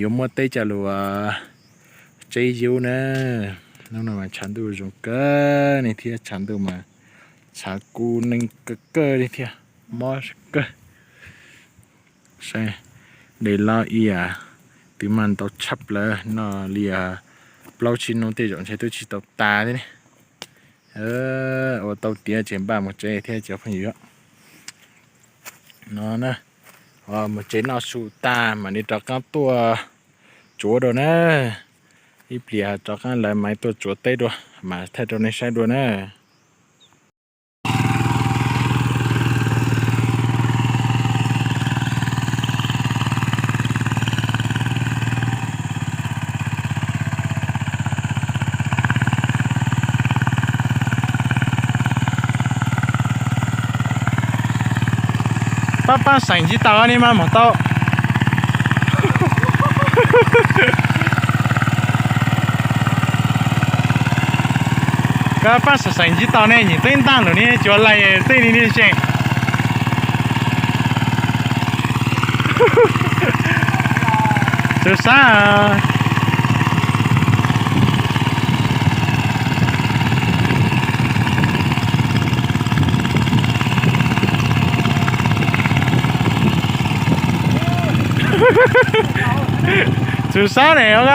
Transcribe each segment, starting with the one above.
Yuav muab teb coj lug tseb yub na. Hnub no mas tshav ntuj zoo kawg li thiab, tshav ntuj mas tshav kub neeg kawg kawg li thiab, mob kawg. Saib, dej loj ib yam, twb mas ntau tshaj plaws no li plaub tsib hnub tej zaum ntshe twb tsis tau tas thiab ne. Ua tau tiav ces npaj mus tsev thiab cov phooj ywg. No na, mus tsev noj su tag mam li rov qab tuaj tsuav dua na. Ib pliag rov qab lawv mam tuaj tsuav teb dua, mam thaij rau nej saib dua na. Pab pab seem tsis tau li mas mus tau. Koj pab seem tsis tau ne, nyiam teeb ntaj lawm ne, cuav lais tej li ne se. Txawj sab. Txawj sab ne os.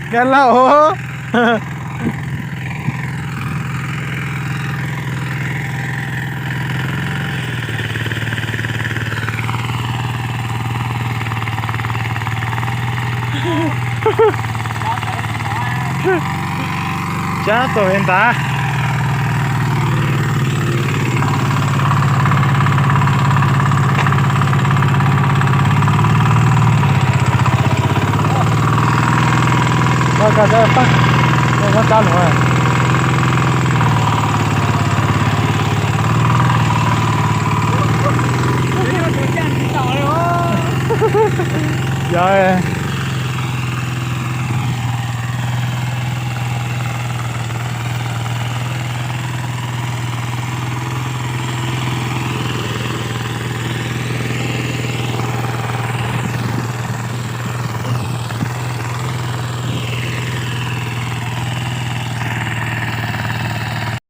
Nkag lauj. Tsab tau heev ntag. Koj koj koj koj koj lus. Yog.